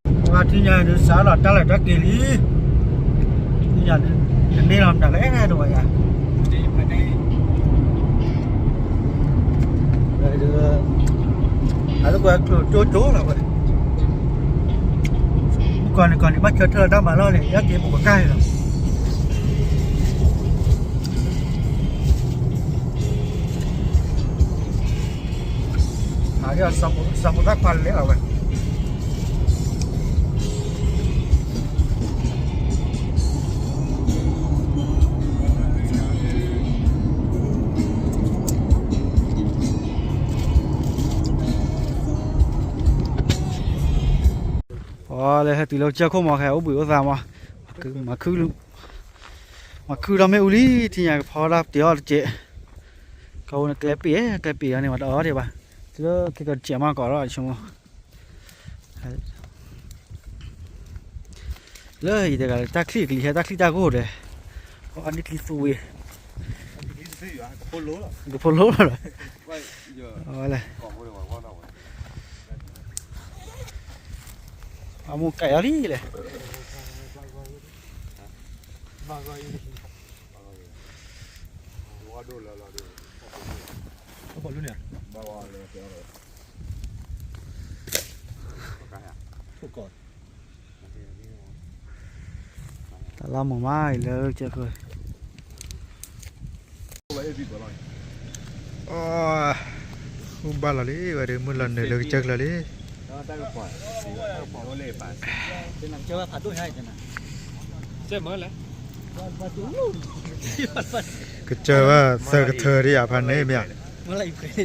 ပှၤထံၣ်ညါဒုးစးလီၤတၢ်လၢတၢ်က့ၤလံ, ထံၣ်ညါဒုး တန့ၢ်လီၤမတၤလဲၣ်တဝဲယၤ, ဒုး အလၢကွဲကျိၤကၠိကၠိလီၤဝဲ, ကီၢ်န့ၣ်ကီၢ်န့ၣ် ဘၣ်ဆၢထၢၣ်လၢတၢ်မၤလီၤန့ၣ် ယက့ၤပကကၢ်လီၤ. ဟးဒ်အစီၤဖိသၣ်ခွါလဲၤလီၤဝဲ, အီ လဲၤဟဲတုၤလၢကစၢၢ်ခိၣ်မး ဟဲအိၣ်ဘှံးအိၣ်သါမး, မၤခုၣ် မၤခုၣ်ဒီးမ့ၣ်အူလံ ထံၣ်ညါကဖီဒၣ်တ့ၢ်အီၣ်တကဲး, ကီၢ်ပူၤန့ၣ်ကျဲပ့ၤ ကျဲပ့ၤအီၤန့ၣ် ပှၤတအီၣ်ဒံးဘၣ်, တုၤလၢခဲကီၤတကဲးမးကီးလီၤ ဆိကမိၣ်, လၢယတဂၤလၢတၢ်ချံၣ်ကလံၤဟဲတၢ်ချံၣ်တၢ်ဂိၢ်ဒီး, အန့ၣ်ချံသူဝံၤ, ကဖိလိလီၤ, အဝဲလဲၣ် အမိၢ်ကဲအီၤလံလဲၣ်, တၢ်လီၢ်မုာ်မးအံၤလၢကဲးဃုာ် ဃုဘၣ်လီၤလံ ဝဲဒၣ်မုၢ်လီၤနုာ်လၢကစၢၢ်ကျၢၤလံ, ကစၢၢ်ဘၣ်သၢကထၢဒ်ယၤဖးန့ၣ်မ့ၢ်ဧါ, သၢကထၢ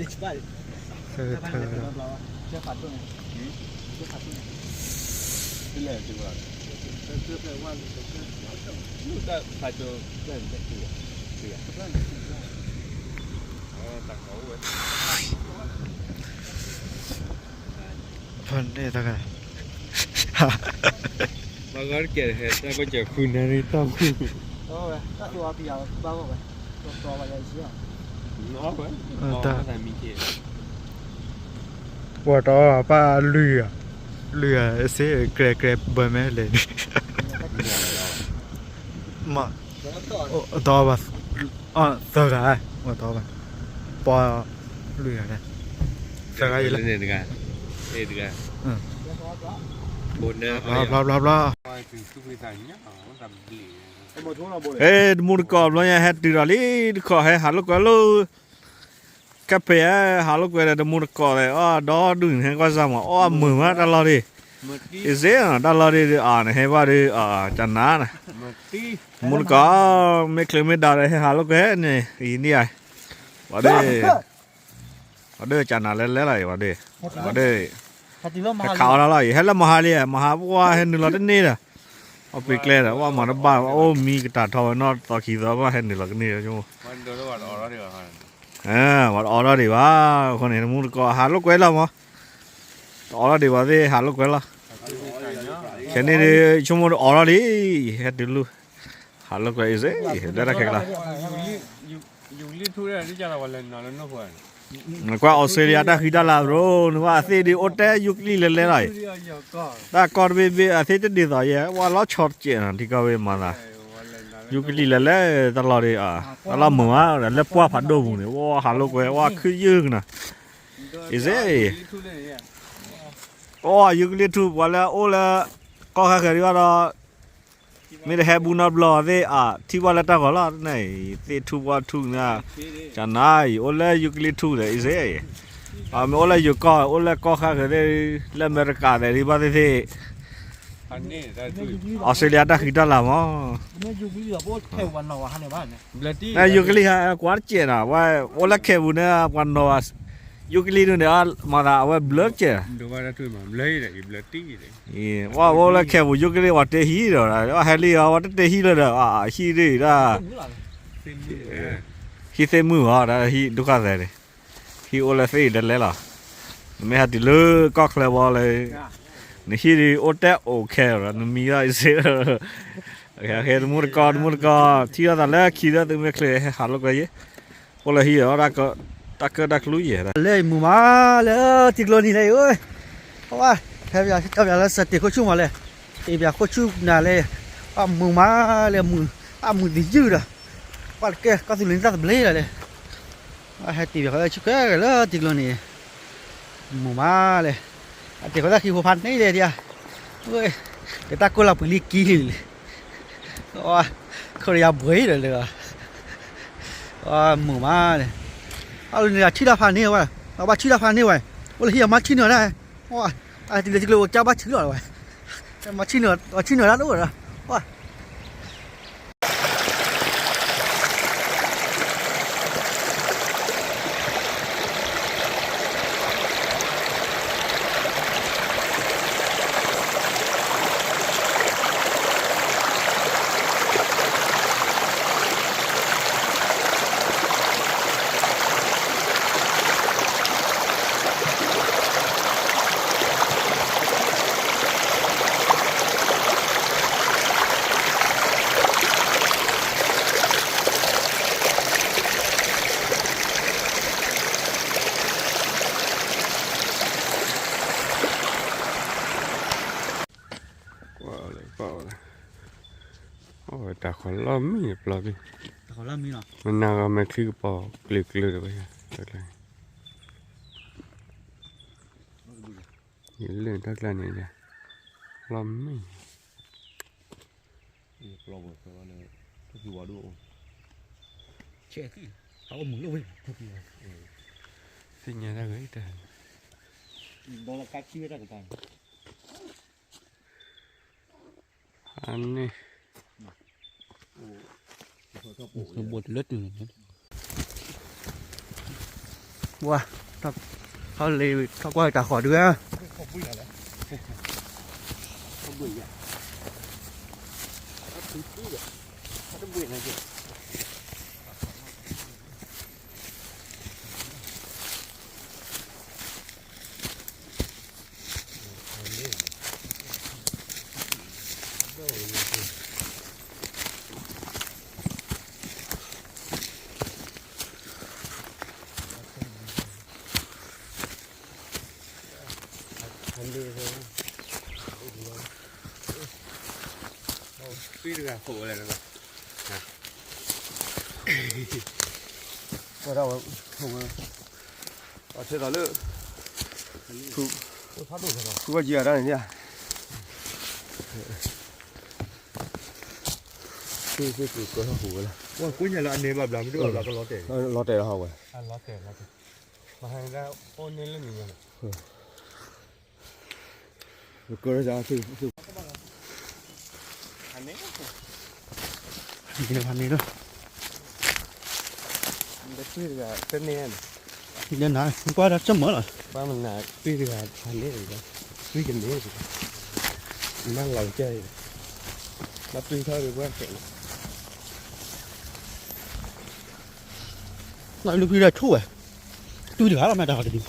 ဖဲန့ၣ်တခါ ဘၣ်ဂီၢ်တကဲးတဟဲ တၢ်ကစၢၢ်ခူနၢ်ရံၣ်တၢ်မူ တၢ် ပှၤတီၢ်ဘၣ်လွံၢ်ဂၤ, လွံၢ်ဂၤစ့ ကြဲကြဲဘၢမဲလဲၣ်, မ့ၢ်, တီၢ်ဘၣ်, သၢဂၤ, တီၢ်ဘၣ်, ပှၤလွံၢ်ဂၤန့ၣ်, သၢဂၤအံၤလၢ, ဘျီဘျီဘျီဘျီ ဟဲတမူတကိးဘျီညါ ဟဲတုၤဒီးလံ တခီဟဲဟးလိာ်ကွဲလိာ် ကဲဖဲ ဟးလိာ်ကွဲဒီးတမူတကိးဒီး အီၣ်ဒီဒူၣ်န့ၣ် ဟဲကွၢ်စၢ်မး အီၣ်မုာ်မးတၢ်လီၢ်ဒံး, အံၤစ့ တၢ်လီၢ်ဒံး အန့ၣ် ဟဲဘၣ်ဒီး ကနၤ, တမူတကိး မ့ၢ်ချုးမ့ၢ်ဒါဒီး ဟဲဟးလိာ်ကွဲန့ၣ် အံၤန့ၣ်, ဝဲဒီး ဝဲဒီးကနၤလဲၤလဲၤလီၤအံၤ ဝဲဒီး, ဝဲဒီး, ဟဲခးအီၣ်တၢ်လီၢ်အံၤ ဟဲလၢမဟါလံ မဟါပှၢ်ဟဲနုာ်လီၤတန့ၢ်ဒီး, အီၣ်ပ့ၤကျဲဒီး ပှၢ်မၤတဘၣ် အိၣ်မံကတၢ်ထီဝဲနီၢ်သီခံသီ ပှၢ်ဟဲနုာ်လီၤတန့ၢ်ဒီး ဆိကမိၣ်, ပှၤတအီၣ်ထီၣ်ဒံးဘၣ်, အဃိန့ၣ် တမူတကိး ဟးလိာ်ကွဲလီၤမး, တအီၣ်ထီၣ်ဒံးဘၣ်သ့ၣ် ဟးလိာ်ကွဲလီၤ, ခဲန့ၣ်ဒီး ဆိကမိၣ်တအီၣ်ထီၣ်ဒံး ဟဲတုၤလူၤ, ဟးလိာ်ကွဲအံၤစ့ လၢတၢ်ခဲကျါ ကွၢ်အီစထြ့လယါတၢ်ဃံတၢ်လၤဘျီ နကွၢ်အသ့ၣ်ဒုးအိၣ်တဲယူကလံၢ်လဲၤလဲၤလီၤအံၤ, တၢ်ကီတဘ့ၣ်ဘ့ၣ် အသ့ၣ်တဒ်သိးယဲ ဝဲလီၤဆီတစဲးနီၤ ထံကီၢ်ဝဲမၤသး, ယူကလံၢ်လဲၤလဲၤတၢ်လီၢ်ဒံး, တၢ်လီၢ်မုာ်မး လၢပှၢ်ဖးဒိၣ်ပူၤန့ၣ် ဝဲဟးလိာ်ကွဲ ဝဲခုၣ်ယုၢ်ကနၤ, အံၤစ့ အိၣ်ယူကလံၢ်ထူၣ် ပှၤလၢအအိၣ်လၢ ကီၢ်ခါဃဲၤဒံးဘၣ်ဒီး မ့ၢ်တဟဲဘူးနီတဘျီသ့ၣ် အထံၣ်ဘၣ်လၢတၢ်ဂီၤလီၤန့ၣ် သ့ၣ်ထူၣ်ပှၢ်ထူၣ်န့ၣ်, ကနၤအံၤ အိၣ်လၢယူကလံၢ်ထူၣ်ဒီး အံၤစ့, မ့ၢ်အိၣ်လၢယိၤကီၢ် အိၣ်လၢကီၢ်ခါဃဲၤသ့ၣ် လၢအမဲရကၤသဲးဒံးဘၣ်သ့ၣ်သ့ၣ်, အီစထြ့လယါတၢ်ဃံတၢ်လၤမး ယူကလံၢ်ဟဲကွၢ်တစဲးနီၤ ဝဲအိၣ်လၢခဲပူၤန့ၣ် ပှၤနီၢ်ဘၣ်, ယူကလံၢ်ဒုးန့ၣ် မၤသးအဝဲဘျၢတစဲး, ပှၤအိၣ်လၢခဲပူၤ ယူကလံၢ် ပှၤတ့ဟံၣ်ဒီး ဟဲလံအီၤ ပှၤတတ့ဟံၣ်လၢၤဒီး ဟံၣ်ဒ်အံၤဒၣ်, ဟံၣ်သ့ၣ်မုၢ်အီၤ ဒီးဟံၣ်ဒူၣ်ဃာ်သဲးန့ၣ်, ဟံၣ်အိၣ်လၢသ့ၣ်အံၤတလဲလီၤ, နမ့ၢ်ဟဲတုၤလၢကီၢ်ချၢဘီလၢ နဟံၣ်ဒုးအိၣ်တဲအိၣ်ခဲလီၤ နမံလီၤအံၤစ့ၢ်, တမူတကိး တမူတကိး ထံၣ်လိာ်သးလၢခံဒီး သုမ့ၢ်ချုးဟဲဟးလိာ်ကွဲယဲ, အိၣ်လၢဟံၣ်ဒီး တၢ်ကၢတၢ်ကလူးယဲ, လၢမုာ်မးလၢထံကျိနံၤလၢအံၤ, အဝဲ ဖဲပၠးကၠီပၠးလၢစတ့းခိၣ်ဆူၣ်မးလဲၣ်, အံၤပၠးခိၣ်ဆူၣ်နၤလဲၣ်, အမုာ်မးလၢ အမုာ်သယုၢ်ဒီး, ပှၤတကဲကီၢ်သူလ့ၤန့ၣ်တၢ်သဘျ့လီၤလဲၣ် ဟဲတ့ၢ်ပၠးဃီဆူၣ်ခဲဂၤလၢထံကျိန့ၣ်, မုာ်မးလဲၣ်, အတ့ၢ်ဃီသၣ်ခံဖိဖးန့ၣ်လဲၣ်ဒၣ်, ကတၢၢ်ကိၢ်လီၤပှ့ၤလံကံလံ, ခိၣ်ယၤဘှံးဒီးလၢ, မုာ်မးလဲၣ်, အလၢန့ၣ်ဆံၣ်တၢ်ဖးန့ၢ်ဝဲ, ဘၣ်ဆံၣ်တၢ်ဖးန့ၢ်ဝဲ, အိၣ်လၢဟံၣ်အမါဆံၣ်နုာ်ဒၣ်, အတံၤလၢထံကျိကၢဘၣ်ဆံၣ်လီၤဝဲ, မါဆံၣ်နုာ် ဆံၣ်နုာ်ဒၣ်တအိၣ်ဒီး ကွၢ်လၢ ကွၢ်လၢ, အဝဲတၢ်ခီၣ်လီၢ်မံပျီဘ့ၣ်, မနၤဂီၤမဲာ်ချံကပီၤကျၢၤကျၢၤတဝဲ, ယလၢတၢ်ကျါန့ၣ်ဒီး, လီၢ်မံ, သ့ၣ်ညါတၢ်ဂ့ၤတၢ်, အန့ၣ်, ဘိးတလၢတုၤန့ၣ်, ဝါ, ထီၣ်လ့ၤ ထီၣ်ကွၢ်တၢ်ဃီၤဒုဧါ, သွံၣ်တဂၤခိၣ်ဝဲလဲၣ်, ဝဲဒၣ်ဝဲ, အထဲသိးလၢ, ဖုဘၣ်ကံအတၢ်န့ၣ်, သ့ၣ်သ့ၣ်ကကၢထီၣ်ဟူးဝဲလီၤ, ကွၢ်ညါလၢအန့ၢ်ဘၣ်ဘျါ မ့ၢ်တဘၣ်ဘျါကလီၤတဲာ်, လီၤတဲာ်လီၤဟီဝဲ, လီၤတဲာ်လီၤတဲာ်, မဟါဒၣ်အိၣ်န့ၢ်လၢန့ၣ်ညါန့ၣ် ကကၢထီၣ်, ဖးန့ၢ်လီၤ, တန့ၢ်န့ၣ်, နကွၢ်တၢ်စၢၢ်မၢလီၤ, ပှၤမနၤသွံၣ်တဂၤဖးန့ၢ်, သွံၣ်ကန့ၢ်, နလီၤကစၢ်အံၤ, ဘၣ်သွံၣ်ထီၣ်ဒီးပှၤကဲးလီၤ နလူၤဖံဒီးဆူၣ်ဝဲ, တူၢ်တဂၤလီၤမ့ၢ်တၢ်ဟီတဒု,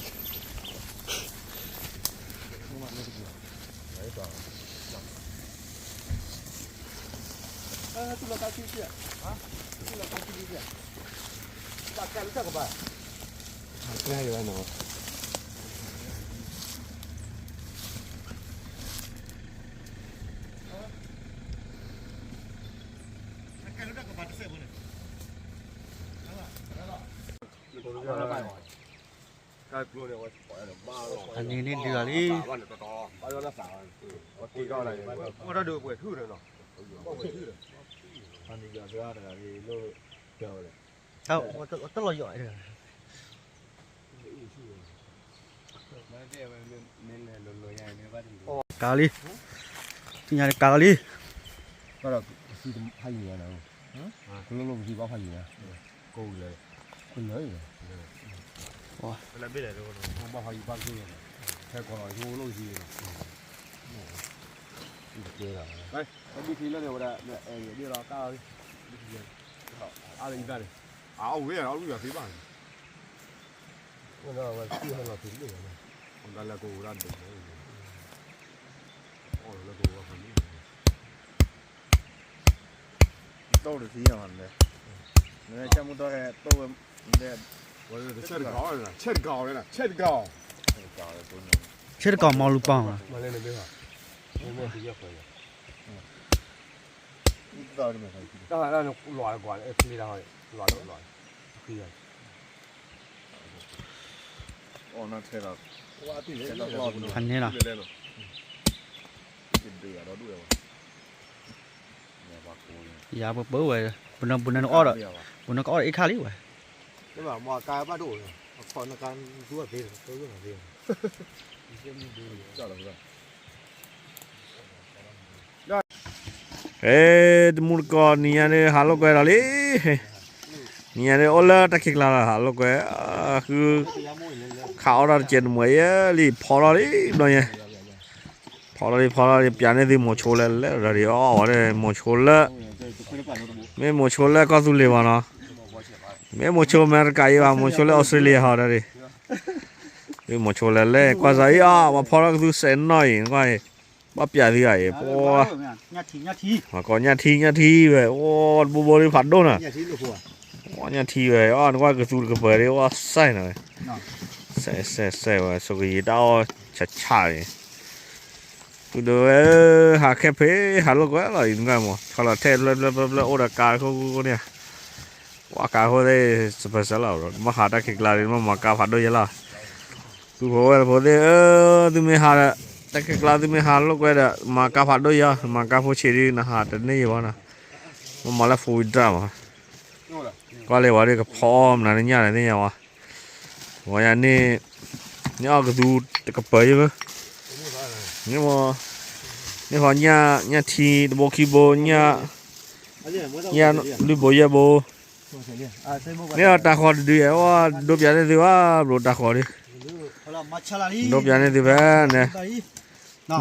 ဖးန့ၢ်န့ၢ်ဒုးဂၤလံ, တၢ်လီၤယီၤ, ကၤလံ, သ့ၣ်ညါန့ၣ်ကၤလီၤလံ, ဖးယံၤညါ, ကလိၣ်လိၣ်ပသံဘၣ်ဖးယံၤညါ, ကလၢာ်, ဘၣ်ဖးယံၤဘၣ်ကလိၣ်, ဟဲကီးလီၤ ယအိၣ်လိၣ်သံလီၤ, ဘၣ်ဘံၣ်ထံလၢန့ၣ်ဝဲဒၣ်, အဲၣ်ဒိးလီၤကါလီၤလံ, အါလၢအံၤဘၣ်န့ၣ်, အဝဲအီၣ်ဝံၣ်အီၤသ့ဘၣ်န့ၣ်, ဝဲဒၣ်ဝဲသံဟဲလီၤသံလၢန့ၣ်, ဝဲဒၣ်လၢကအိၣ်ဒၣ်ဒိးန့ၣ် တိၢ်တသံယီၤလဲၣ်, နကမူတီၢ်ဟဲတိၢ်ဝဲ, ဆဲးတကီၢ်မီလူပီၢ်မး, ဖးန့ၢ်လီၤ, ယၤပပၢဝဲ, ပနၢ်အီၣ်ဒီး, ပနၢ်ကအီၣ်ဒီးအ့ၣ်ခါလံဝဲ, ဟဲ တမူတကိး နံၤညါဒ်ဟးလိာ်ကွဲဒီးလံ, နံၤညါဒ်အိၣ်လၢတၢ်ခံးကျါလီၤ ဟးလိာ်ကွဲ, ဃု, ခးအီၣ်ထီၣ်တစဲးတမှဲၤယဲလံ ဖီထီၣ်လံဘျီညါ, ဖီထီၣ်လံ ဖီထီၣ်လံ ပျးန့ၢ်သုမိၤဆိလၢလဲၣ်ဒီးအီၣ်ဝဲဒၣ်မိၤဆိလၢ, မ့ၢ်မိၤဆိလၢကီၢ်သူလ့ၤဘၣ်နီၤ, မ့ၢ်မိၤဆိအမဲရကၤအံၤဘၣ် မိၤဆိလၢအီစထြ့လယါဟီဒီး, သုမိၤဆိလၢလဲၣ် ကွၢ်စးအံၤအီၣ် ပှၤဖီထီၣ်ကသူစဲးနီၣ်အံၤ နကွၢ်အံၤ, ဘၣ်ပျးသုဂၤအံၤ ပှၤ, မၤကီညၣ်ထံ ညၣ်ထံဝဲ အိၣ်တဘိဘိဒ်ဖးဒိၣ်နီၤ, ညၣ်ထံဝဲအီၣ် နကွၢ်ကသူတကပၤဒ် အိၣ်စဲးနီၤ, စဲးစဲးစဲးဝဲ ဆိကယံာ်တၢ်အီၣ်ဆးဆးအံၤ, သုဒိးဝဲ, ဟးခဲဖံး ဟးလိာ်ကွဲလီၤအံၤ နကွၢ်မး ဆီလီၤထဲဖျၢၣ်ဖျၢၣ်ဖျၢၣ်ဖျၢၣ် အိၣ်ဒီးကါခိၣ်ခိၣ်န့ၣ်, ဝဲကါခိၣ်သ့ၣ် စပၢၤစၢၤလီၤ မ့ၢ်ဟးတၢ်ခံးကျါဒ် မ့ၢ်မၤကါဖးဒိၣ်ယဲလီၤ, သုဖိဝဲၢ်ဖိသ့ၣ်ဧၢ, သုမ့ၢ်ဟးဒီး, တၢ်ခံးကျါသုမ့ၢ်ဟးလိာ်ကွဲဒီး မၤကါဖးဒိၣ်ယဲ, မၤကါဖိဆံးဒ် နဟးတန့ၢ်ယဲဘၣ်နီၤ, မ့ၢ်မၤလၢ four wheel drive မး, ကွၢ်လၢဝဲဒ်ကဖီအီၣ်မနုၤညၣ်ဒီးသ့ၣ်ညါဝဲ, ဝဲယၤန့ၣ်, န့ၢ်အီၣ်ကသူတကပၤယဲၢ်, မ့ၢ်, မ့ၢ်ဃီညၣ်, ညၣ်ထံတဘိခံဘိ, ညၣ်, ညၣ်လွံၢ်ဘိယဲၢ်ဘိ, မ့ၢ်အီၤတၤဃီၤတဒုယဲၢ်, အိၣ်ဒိပျးန့ၢ်သုဘၣ် ဘျိးတၤဃီၤဒု, ဒိပျးန့ၢ်သုဖဲန့ၣ်,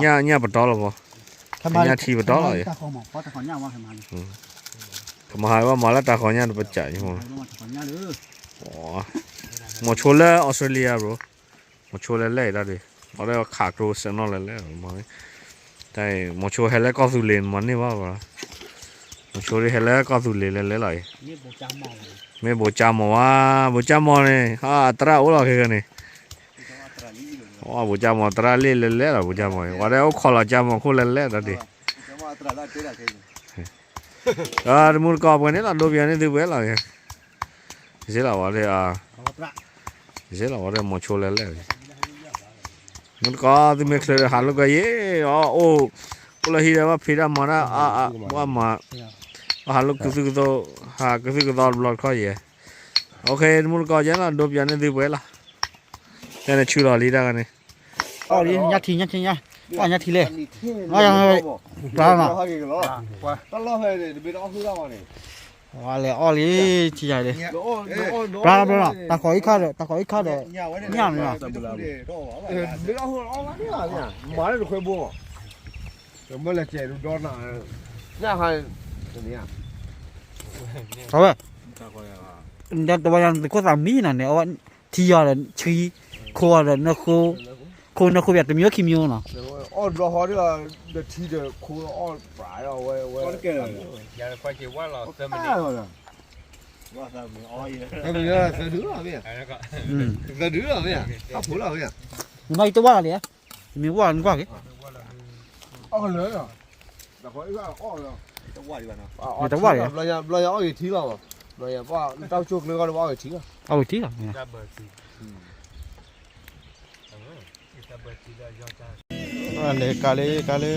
ညၣ်ပတီၢ်လီၤဘၣ်, ညၣ်ထံပတီၢ်လီၤ, ကမၤဟးဘၣ်မၤလၢတၤဃီၤညၣ်တပစး, မိၤဆိလၢအီစထြ့လယါ bro, မိၤဆိလၢလဲၣ်အံၤဒၣ်ဒုး, အီၤဒၣ်ခးကျိစဲးနီၣ်လၢလဲၣ်, တၢ်အံၤ မိၤဆိဟဲလၢကီၢ်သူလ့ၤမၤန့ၢ်ဘၣ်, မိၤဆိဒ်ဟဲလၢကီၢ်သူလ့ၤလၢလဲၣ်လီၤအံၤ, မ့ၢ်ဘိးကၠါမီၤဝဲ, ဘိးကၠါမီၤန့ၣ် အတရၣ်အိၣ်လီၤခဲကနံၣ်, ဘိးကၠါမီၤတရၣ်လံလၢလဲၣ်လီၤ ဘိးကၠါမီၤအံၤ, ဝဲဒၣ်အိၣ်ခိးလီၤကၠါမီၤခိၣ်လၢလဲၣ်ဒီးဒုး တမူတကိးပှဲၤန့ၣ်လီၤ ဒိပျးန့ၢ်သုပှဲၤလီၤ, စ့လီၤဝဲဒၣ်, စ့လီၤဝဲဒၣ်မိၤဆိလၢလဲၣ်, မူတကိးသုမ့ၢ်ချုးဒီးဟးလိာ်ကွဲယဲၢ်, အိၣ်, အိၣ်လၢဟံၣ်ဒီးဘၣ်ဖံးတၢ်မၤတၢ်, ဘၣ်မၤ, ဘၣ်ဟးလိာ်ကသုၣ်ကသီ, ဟးကသုၣ်ကသီတဘျီတခီယဲၢ်, တမူတကိးယဲၢ်လီၤ ဒိပျးန့ၢ်သုပှဲၤလီၤ, တၢ်န့ၣ်ဆူလီၤလံတၢ်ဂၤန့ၣ် အီၣ်လံ ညၣ်ထံ ညၣ်ထံ ညၣ်, ပှၤညၣ်ထံလဲၣ်, ပှၤလီၤ, ဝဲလဲၤအီၣ်လံ ထံယၤလံ, ပှၤလီၤ တၤဃီၤအံၤခါဒီး တၤဃီၤအံၤခါဒီး, ညၣ်န့ၣ်လီၤ, မၤလၢတခွဲဘိ, မ့ၢ်လဲၤကဲၤဒုးဒီနၤ, ညၣ်ခါ, တဝဲ, တဝဲယၤ နသုးခိၣ်သးမံနၤန့ၣ် အဝဲ ထံယီၤဒီး ဆှံ, ခိဒီး နၢဃိ, ခိနၢဃိပၠး တမံၤအိၣ်ခံမံၤအိၣ်နီၤ, အီၣ်တဘျီဃီဒီး ဒီးထံဒီးခိအီၣ်ပြးဝဲ, သဒုလီၤမ့ၢ်, သဒုလီၤမ့ၢ်, အဖိလီၤမ့ၢ်, နမၤအံၤတဝၢ်လီၤလံ, နမ့ၢ်ဝၢ်နကွၢ်က့ၤ, အီၣ်လၢ တဝၢ်လံ, ဘျီယၤအီၣ်ဂ့ၤထံလီၤ, ဘျီယၤပှၤတၢ်ကၠိကျၢၤဂီၢ်ဒီးပှၤအီၣ်ဂ့ၤထံလီၤ, အီၣ်ဂ့ၤထံလီၤ, လဲၤကါလၢကါလၢ,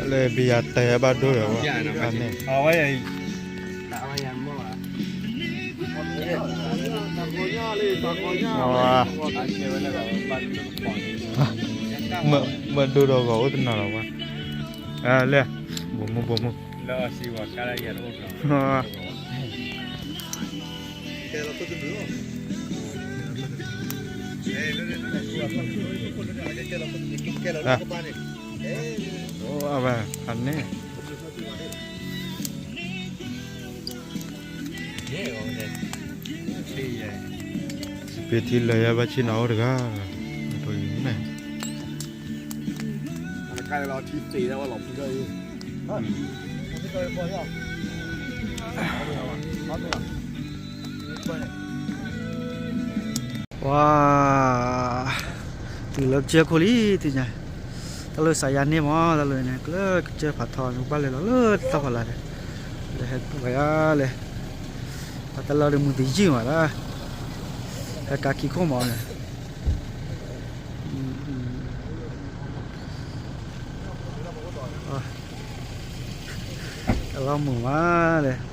လၢဘံယၤတဲဘၣ်ဒိၣ်ဒီးဝဲ, န့ၣ် မၢဒိၣ်ဒီးဂီၤအိၣ်တနီၤလီၤဝဲ, လၢ, ဘိးမုၢ်ဘိးမုၢ်, အဝဲ, အန့ၣ် စပံးထံလၢယၤဘၣ်ဆ့ၣ်နီၤအိၣ်တဂၤ, လီၤထံသ့ၣ်လီၤဖုကၢအံၤ ပှၤ တုၤလၢကစၢၢ်ခိၣ်လံ သ့ၣ်ညါ တၢ်လၢစးယါန့ၢ်မး တၢ်လၢန့ၣ် ကလၢကစၢၢ်ဖးထီ နကဘၣ်လဲၤလီၤလၢတၢ်ဖီလာ်န့ၣ် လဲၤဟဲပှၤယါလဲၣ် ပှၤတၢ်လၢဒီးမုၢ်တယုၢ်မးလၢ ဟဲကါခံခိၣ်မးန့ၣ် အလီၢ်မုာ်မးလဲၣ်